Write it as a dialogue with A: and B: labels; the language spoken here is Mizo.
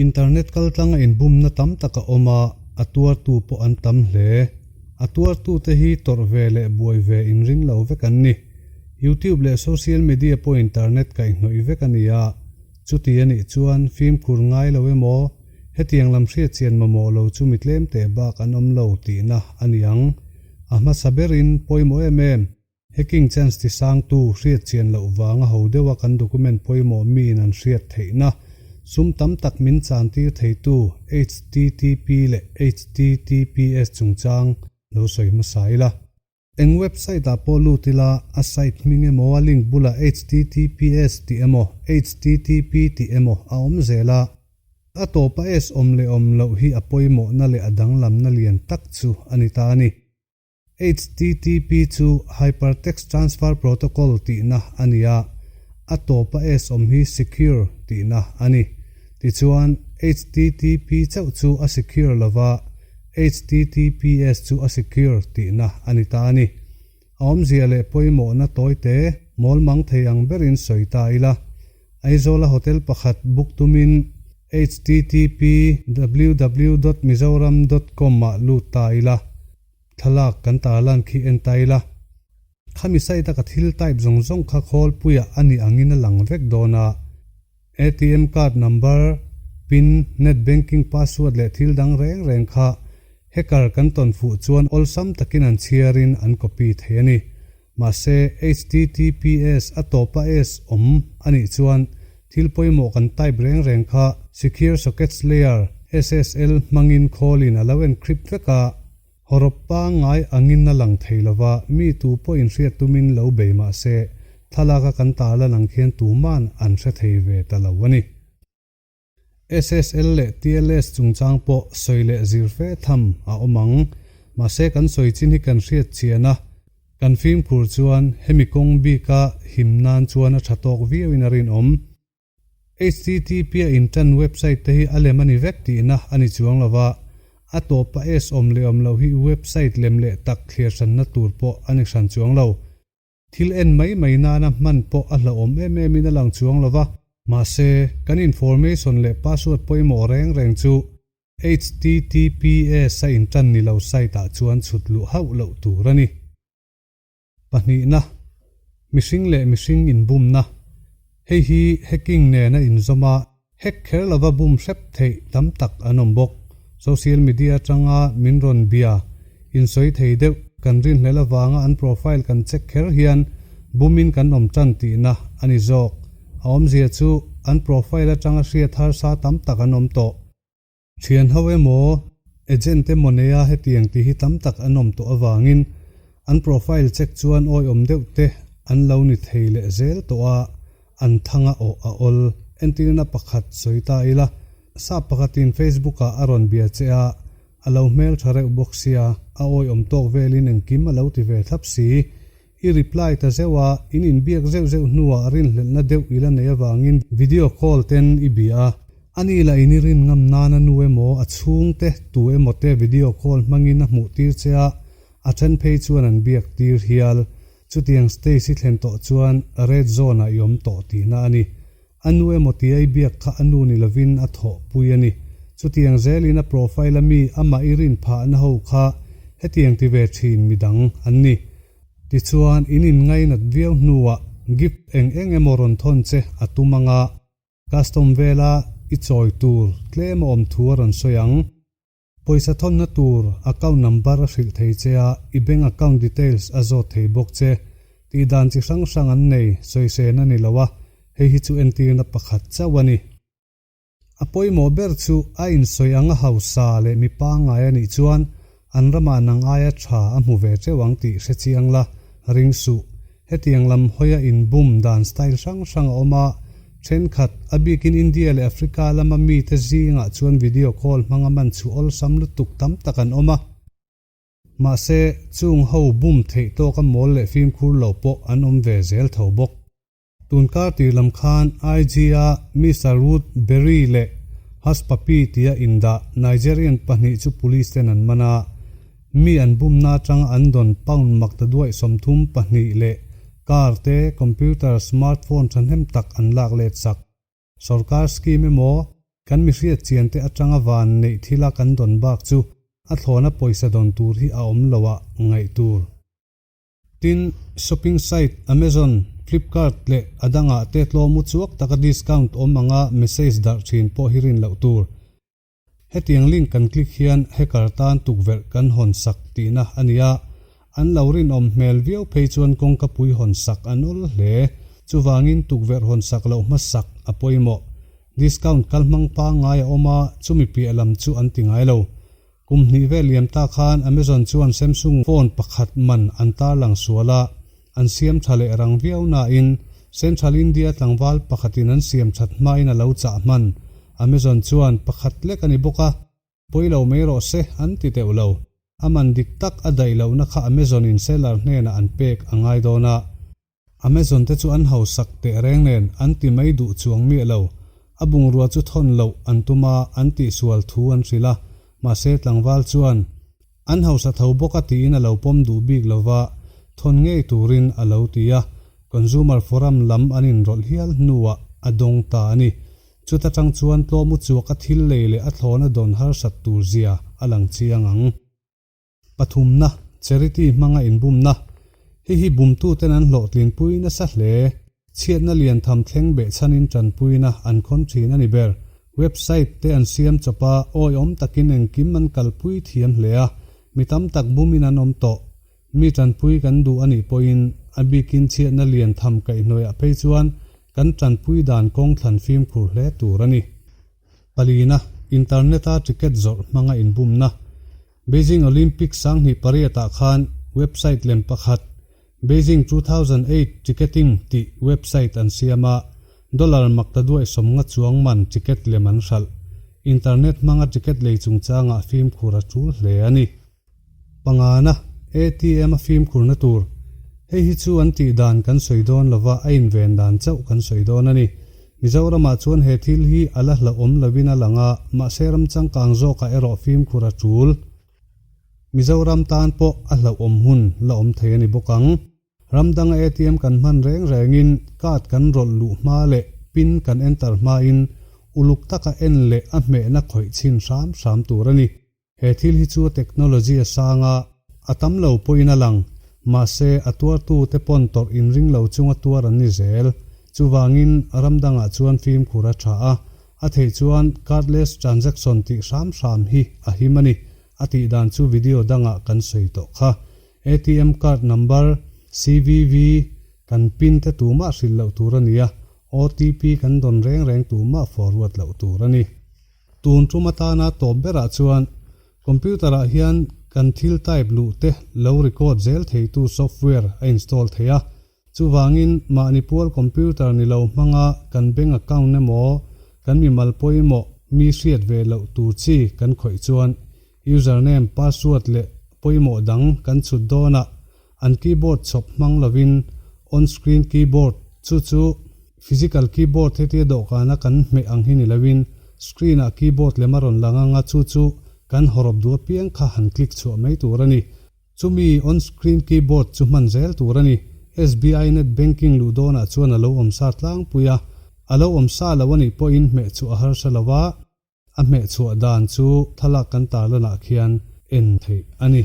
A: Internet kaltlanga inbumna tam tak a awm a, a tuartu pawh an tam hle. A tuartute hi tawrh ve leh buai ve inring lo vek an ni. YouTube leh social media pawh internet kaihhnawih vek a ni a, chuti a nih chuan fimkhur ngai lo emaw, hetiang lam hriatchian mamawh lo chu mi tlem teh bak an awm lo tihna a ni ang. A hmasa berin pawimawh em em. Hacking chance ti sangtu hriat chian loh vanga ho deuha kan document pawimawh miin an hriat theihna, sum tam tak min chantir theitu HTTP leh HTTPS chungchang lo sawi hmasa ila. Eng website ah pawh lut ila, a site hming emaw a link bulah HTTPS tih emaw HTTP tih emaw a awm zel a. A tawpa S awm leh awm loh hi a pawimawhna leh a danglamna lian tak chu a ni ta a ni. HTTP chu Hypertext Transfer Protocol tihna a ni a, a tawpa S awm hi Secure tihna a ni. Tichuan, HTTP chauh chu a secure lova, HTTPS chu a secure tihna a ni ta a ni. A awmzia leh pawimawhna tawite mawlmang thei ang berin sawi ta ila. Aizawla hotel pakhat book tumin http www dot mizoram dot com ah lut ta ila. Thlalak kan tarlan khi en ta ila, khami site a ka thil type zawng zawng kha khawlpuiah a nih angin a lang vek dawn a. ATM card number, pin, net banking password leh thil dang reng reng kha hacker kan tawn fuh chuan awlsam takin an chhiarin an copy thei a ni. Mahse, HTTPS a tawpa S awm a nih chuan thil pawimawh kan type reng reng kha Secure Sockets Layer, SSL, hmangin khawlin a lo encrypt vek a, hawrawp pangngai angin a lang thei lova, mi tu pawh inhriat tumin lo bei mah se, thlalaka kan tarlan ang khian tuman an hre thei ve ta lo a ni. SSL leh TLS chungchang pawh sawi leh zir fe tham a awm ang. Mahse kan sawi chin hi kan hriat chian a, kan fimkhur chuan hemi kawng bika him nan chuan a tha tawk viauin a rinawm. HTTP a intan website te hi a lem a ni vek tihna a ni chuang lo va, a tawpa S awm leh awm loh hi website lem leh tak thliar hranna tur pawh a ni hran chuang lo. Thil en mai mai nana hman pawh a hlauhawm em em in a lang chuang lo va, mahse, kan information leh password pawimawh reng reng chu HTTPS a intan ni lo site ah chuan chhut luh hauh loh tur a ni. Pahnihna, mihring leh mihring inbumna. Hei hi hacking nen a inzawm a, hack kher lova bum hrep theih tam tak an awm bawk. Social media atanga min rawn bia insawi thei deuh kan rinhlelh avanga an profile kan check kher hian bumin kan awm tan tihna a ni zawk. A awmzia chu an profile atanga hriat harsa tam tak an awm tawh. Thian ho emaw, agent emaw neia hetiang tih hi tam tak an awm tawh avangin an profile check chuan awihawm deuh te an lo ni thei leh zel tawh a, an thanga awh a awl. Entirna pakhat sawi ta ila, sap pakhatin Facebook ah a rawn bia che a, a lo hmel tha reuh bawk sia, a awihawm tawk velin engkim a lo ti ve thlap si. I reply ta zeuh a, in inbiak zeuh zeuh hnuah rinhlelhna deuh i la nei avangin video call ten i bia a. Ani lah in i rin ngam nan a nu emaw a chhungte tu emaw te video call hmangin a hmuh tir che a, a then phei chuan an biak tir hial. Chutiang stage i thlen tawh chuan red zone ah i awm tawh tihna a ni. A nu emaw tia i biak kha a nu ni lovin a thawhpui a ni. Chutiang zelin a profile a mi amah i rin phahna ho kha hetiang ti ve thin midang an ni. Tichuan in inngainat viau hnuah gift eng eng emaw rawn thawn che a tum anga custom vela i chawi tur tlem a awm thu a rawn sawi ang. Pawisa thawnna tur account number a hrilh thei che a, i bank account details a zawt thei bawk che. Tih dan chi hrang hrang an nei, sawisên a ni lo a, hei hi chu entirna pakhat chauh a ni. A pawimawh ber chu a insawi anga hausa leh mi pangngai a nih chuan an ramah nang aia tha a hmu ve teuh ang tih hre chiang la, ring suh. Hetiang lam hawia inbum dan style hrang hrang a awm a, thenkhat, a bikin India leh Africa lama mite zingah chuan video call hmanga man chhuh awlsam lutuk tam tak an awm a. Mahse, chung ho bum theih tawka mawl leh fimkhur lo pawh an awm ve zel tho bawk. Tunkar tir lam khan IG-a Mister Ruth Berry leh Hush Puppy tia indah Nigerian pahnih chu police ten an man a. Mi an bumna atanga an dawn pound makta duaih 32 leh car te, computer, smartphone thahnem tak an lak let sak. Sorkar scheme emaw? Kan mi hriat chian te atanga van neih thila kan dawn bak chu a thlawna pawisa dawn tur hi a awm lo ah ngaih tur. Tin, shopping site Amazon, Flipkart leh a dangah te tlawm u chuak taka discount awm anga message darh thin pawh hi rin loh tur. Hetiang link kan click hian hacker tan tukverh kan hawn sak tihna a ni a, an lo rinawm hmel viau phei chuan kawngka pui hawn sak an awl hle. Chuvangin tukverh hawn sak loh hmasak a pawimawh. Discount kal hmang pangngai a awm a, chumi piah lam chu an ti ngai lo. Kum hnih vel liam ta khan Amazon chuan Samsung phone pakhat man an tarlang sual a, an siam tha leh rang viau nain Central India tlangval pakhatin an siam that hmain a lo chah hman. Amazon chuan pakhat lek a ni bawk a, pawi lo mai rawh se an ti teuh lo. A man dik tak a daih lohna kha Amazon in seller hnenah an pek a ngai dawn a. Amazon te chu an hausak teh reng nen an ti mai duh chuang miah lo. A bungrua chu thawn loh an tum a, an tihsual thu an hrilh a, mahse tlangval chuan an hausa tho bawk a tiin a lo pawm duh bik lo va, thawn ngei turin a lo ti a, Consumer Forum lam an inrawlh hial hnuah a dawng ta a ni. Chuta tang chuan tlawm u chuak a thil lei leh a thlawna dawn harsat tur zia a lang chiang ang. Pathumna, Charity hmanga inbumna. Hei hi bumtuten an hlawhtlinpui nasa hle. Chhiatna lian tham thleng behchhanin tanpuina an khawn thin a ni ber. Website te an siam chawp a, awihawm takin engkim an kalpui thiam hle a, mi tam tak bumin an awm tawh. Mi tanpui kan duh a nih pawhin a bikin chhiatna lian tham kaihhnawihah phei chuan kan tanpui dan kawng thlan fimkhur hle tur a ni. Palina, Internet-a ticket zawrh hmanga inbumna. Beijing Olympic 2008 ah khan website lem pakhat Beijing 2008 Ticketing tih website an siam a, dollar maktaduaih 50 chuang man ticket lem an hralh. Internet hmanga ticket lei chungchangah fimkhur a tul hle a ni. Pangana, ATM a fimkhurna tur. Hei hi chu an tih dan kan sawi dawn lova a inven dan chauh kan sawi dawn a ni. Mizoramah chuan he thil hi a la hlauhawm lovin a lang a, mahse ram changkang zawkah erawh fimkhur a tul. Mizoram tan pawh a hlauhawm hun la awm thei a ni bawk ang. Ram danga ATM kan hman reng rengin card kan rawlh luh hma leh pin kan enter hmain uluk taka en leh a hmehna khawih chhin hram hram tur a ni. He thil hi chu technology a sang a, a tam lo pawhin a lang, mahse a tuartu te pawn tawrh inring lo chunga tuar an ni zel. Chuvangin ram dangah chuan fimkhur a tha a, a theih chuan cardless transaction tih hram hram hi a him a ni, a tih dan chu video dangah kan sawi tawh kha. ATM card number, CVV, kan pin te tumah hrilh loh tur a ni a, OTP kan dawn reng reng tumah forward loh tur a ni. Tun tum atana tawp berah chuan computer ah hian kan thil type luh te lo record zel theitu software a install thei a. Chuvangin mahni pual computer ni lo hmanga kan bank account emaw kan mimal pawimawh mi hriat ve loh tur chi kan khawih chuan username, password leh pawimawh dang kan chhut dawnah an keyboard chhawp hmang lovin on-screen keyboard, chu chu physical keyboard hetia dawhkana kan hmeh ang hi ni lovin screen-ah keyboard lem a rawn lang anga chu chu kan hawrawp duh apiang kha han click chhuah mai tur a ni. Chumi on-screen keyboard chu hman zel tur a ni. SBI net banking luh dawnah chuan a lo awm sa tlangpui a, a lo awm sa lo a nih pawhin hmeh chu a harsa lo a, A hmehchhuah dan chu thlalak kan tarlanah khian en theih a ni.